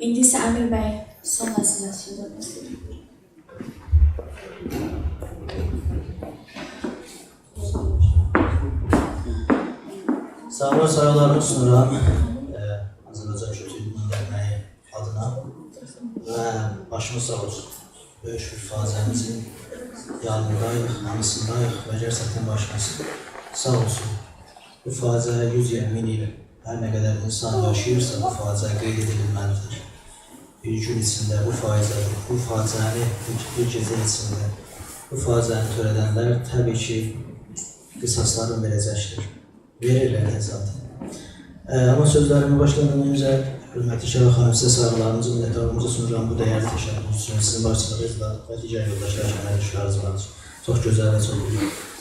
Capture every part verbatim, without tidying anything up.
ایندی ایسه امیر بی سون نصیحتینی دئییر. ساغ اول، سایغیلاریمی سونورام، ائ، آذربایجان کولتور دینی درنه‌یی آدینا و باشیمیز ساغ اولسون. بؤیوک بیر فاجعه‌میزین یانینداییق، آنیسینداییق و گئرچکدن باشیمیز ساغ اولسون. بو فاجعه یوز ایل، مین ایل، هر نه قدر اینسان یاشاییرسا، بو فاجعه قید ائدیلمه‌لیدیر. بیر گون ایچینده بو فاجعه، بو فاجعه‌نی، بیر، بیر گئجه ایچینده بو فاجعه‌نی تؤره‌دنلر طبیعی کی، قصاصلارینی وئره‌جکدیر. وئریرلر ده ذاتاً. ائ، آمما سؤزلریمی باشلامازدان اؤنجه، حؤرمتلی شهلا خانیم، سیزه سایغیلاریمیزی، منتدارلیغیمیزی سونورام بو دیرلی تشبث اوچون. سیزین باشچیلیغینیزلا و دیگر یولداشلار، کمر دوستلرینیز وار. چوخ گؤزل و چوخ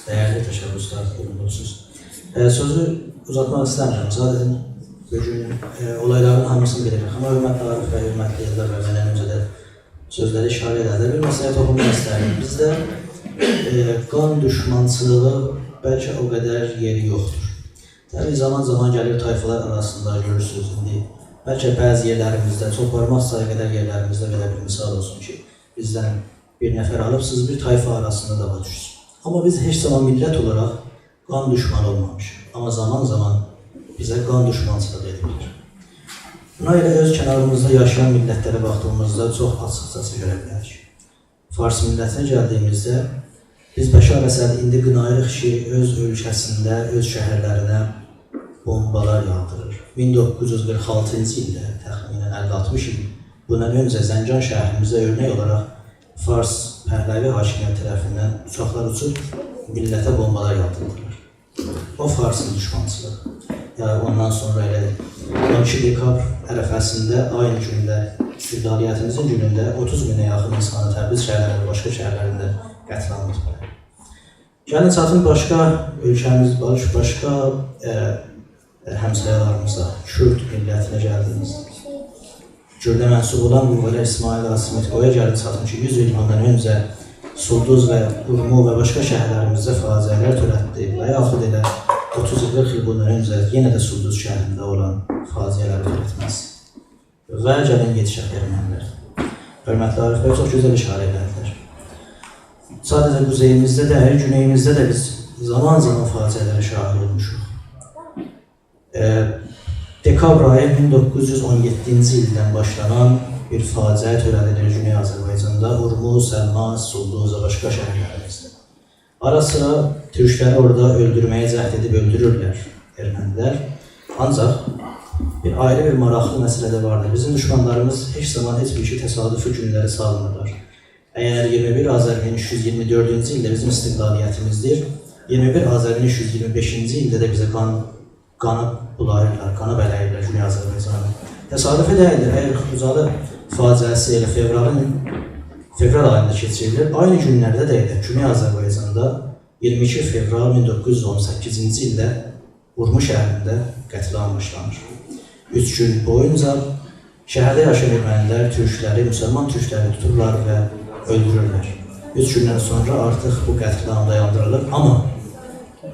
دیرلی تشبثلرده بولونورسونوز. ائ، سؤزو اوزاتماق ایسته‌میرم. ساده‌جه بو گون، ائ، اولایلارین هامیسینی بیلیریک. آمما حؤرمتلی عارف بی، حؤرمتلی ییلدیز بی مندن اؤنجه ده سؤزلری ایشاره ائله‌دی. بیر مسئله‌یه توخونماق ایسته‌ییرم. بیزده، ائ، قان دوشمانچیلیغی بلکه او قدر یئری یوخدور. طبیعی، زامان-زامان گلیر طایفالار آراسیندا گؤرورسونوز ایندی. بلکه بعضی یئرلریمیزده، چوخ بارماق سایی قدر یئرلریمیزده بئله بیر مثال اولسون کی، بیزدن بیر نفر آلیبسینیز، بیر طایفا آراسیندا دعوا دوشسون. آمما بیز هئچ زامان میللت اولاراق قان دوشمانی اولمامیشیق. آمما زامان-زامان بیزه قان دوشمانچیلیغی ائدیلیر. بونا ائله اؤز کناریمیزدا یاشایان میللتلره باخدیغیمیزدا چوخ آچیقجاسی گؤره بیلریک. فارس میللتینه گلدیگیمیزده، بیز بشار اسدی ایندی قیناییریق کی، اؤز اؤلکه‌سینده، اؤز شهرلرینه بومبالار یاغدیریر. مین دوققوز یوز قیرخ آلتینجی ایلده، تخمیناً اللی آلتمیش ایل بوندان اؤنجه زنجان شهریمیزده اؤرنک اولاراق فارس پهلوی حاکمیت طرفیندن اوچاقلار اوچوب میللته بومبالار یاغدیریلیر. او فارسین دوشمانچیلیغی. یعنی اوندان سونرا ائله اون ایکی دکابر عرفه‌سینده، عینی گونده، استقلالیتیمیزین گونونده اوتوز مینه یاخین اینسانی تبریز شهرینده و باشقا شهرلرینده قتل عام ائتمه‌لی. گلین چاتین باشقا اؤلکه‌میز، باش-، باشقا، ائ، ائ، همسایه‌لریمیزه، کورد میللتینه گلدیگیمیزده، کورده منسوب اولان قوه‌لر اسماعیل آقا سمیت‌قویا گلین چاتین کی، یوز ایل بوندان اؤنجه سولدوز و اورمو و باشقا شهرلریمیزده فاجعه‌لر تؤرتدی و یاخود ائله اوتوز ایل، قیرخ ایل بوندان اؤنجه یئنه ده سولدوز شهرینده اولان فاجعه‌لری تؤرتمز. و گلین یئتیشک ارمنی‌لره. حؤرمتلی عارف بی چوخ گؤزل ایشاره ائله‌دیلر. ساده‌جه قوزئییمیزده ده، گونئییمیزده ده بیز زامان-زامان فاجعه‌لره شاهید اولموشوق. ائ، دکابر آیی مین دوققوز یوز اون یئددینجی ایلدن باشلانان بیر فاجعه تؤره‌دیلیر گونئی آذربایجاندا، اورمو، سلماس، سولدوز و باشقا شهرلریمیزده. آرا-سیرا تورکلری اورادا اؤلدورمه‌یه جهد ائدیب اؤلدورورلر ارمنی‌لر. آنجاق بیر آیری بیر ماراقلی مسئله ده واردیر. بیزیم دوشمانلاریمیز هئچ زامان هئچ بیر ایشی تصادفی گونلره سالمیرلار. اگر اییرمی بیر آذر مین اوچ یوز اییرمی دؤردونجو ایلده بیزیم استقلالیتیمیزدیر، اییرمی بیر آذر مین اوچ یوز اییرمی بئشینجی ایلده ده بیزه قان، قانی بولاییرلار، قانی بله‌ییرلر گونئی آذربایجانی. تصادفی دئییلدیر. اگر خوجالی فاجعه‌سی ائله فئورالین، فئورال آییندا کئچیریلیر، عینی گونلرده ده ائله گونئی آذربایجاندا اییرمی ایکی فئورال مین دوققوز یوز اون سککیزینجی ایلده اورمو شهرینده قتل عام باشلانیر. اوچ گون بویونجا شهرده یاشایان ارمنی‌لر تورکلری، مسلمان تورکلری توتورلار و اؤلدورورلر. اوچ گوندن سونرا آرتیق بو قتل عام دایاندیریلیر، آمما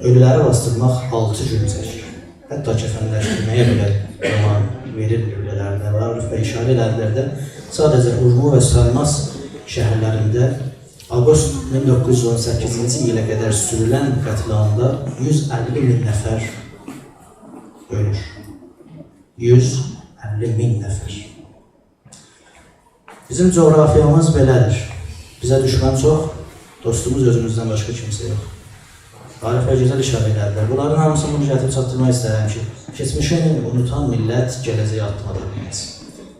اؤلولری باسدیرماق آلتی گون چکیر. حتی کفنلشدیرمه‌یه بئله زامان وئریلمیر اؤلولرینه. عارف بی ایشاره ائله‌دیلر ده، ساده‌جه اورمو و سلماس شهرلرینده آوقوست مین دوققوز یوز اون سککیزینجی ایله قدر سورولن قتل عامدا یوز اللی مین نفر اؤلور. یوز اللی مین نفر. بیزیم جغرافیامیز بئله‌دیر. بیزه دوشمن چوخ، دوستوموز اؤزوموزدن باشقا کیمسه یوخ. عارف بی گؤزل ایشاره ائله‌دیلر. بونلارین هامیسینی بونو گتیریب چاتدیرماق ایسته‌ییرم کی، کئچمیشینی اونودان میللت گله‌جه‌یه آددیم آتا بیلمز.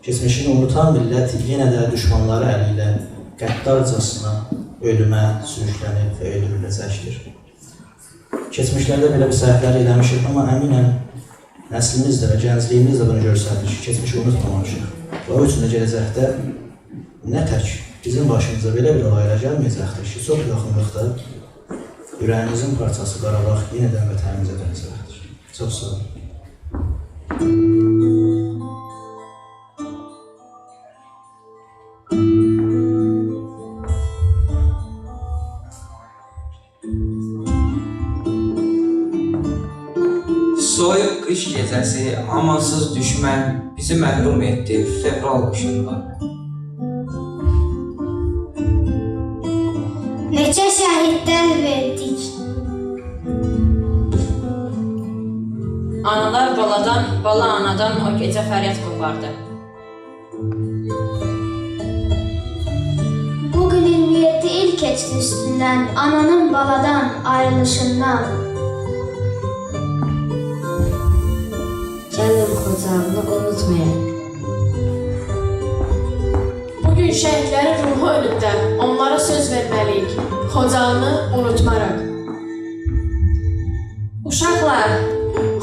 کئچمیشینی اونودان میللت یئنه ده دوشمانلاری الی ایله غدارجاسینا اؤلومه سوروکلنیب و اؤلدوروله‌جکدیر. کئچمیشلرده بئله بیر سهولر ائله‌میشیک، آمما امینم نسلیمیز ده و گنجلیییمیز ده بونو گؤستریر کی، کئچمیشی اونوتمامامیشیق. و او اوچون ده گله‌جکده نه تک بیزیم باشیمیزا بئله بیر اولایلار گلمه‌یه‌جکدیر کی، چوخ یاخینلیقدا اوره‌ییمیزین پارچاسی قاراباغ یئنیدن وطنیمیزه دؤنه‌جکدیر. چوخ ساغ اولون. سویوق قیش گئجه‌سی، آمانسیز دوشمن بیزی محروم ائتدی فئورال قیشیندان. نئچه شهیدلر وئردیک. آنالار بالادان، بالا آنادان او گئجه فریاد قوپاردی. بو گون اییرمی یئددی ایل کئچدی اوستوندن آنانین بالادان آیریلیشیندان. گلین خوجاغینی اونوتمایاق. بو گون شهیدلرین روحو اؤنونده اونلارا سؤز وئرمه‌لی‌ییک، خوجاغینی اونوتماراق. اوشاقلار،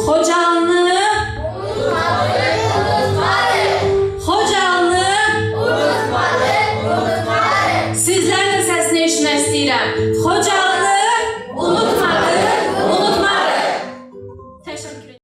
خوجاغینی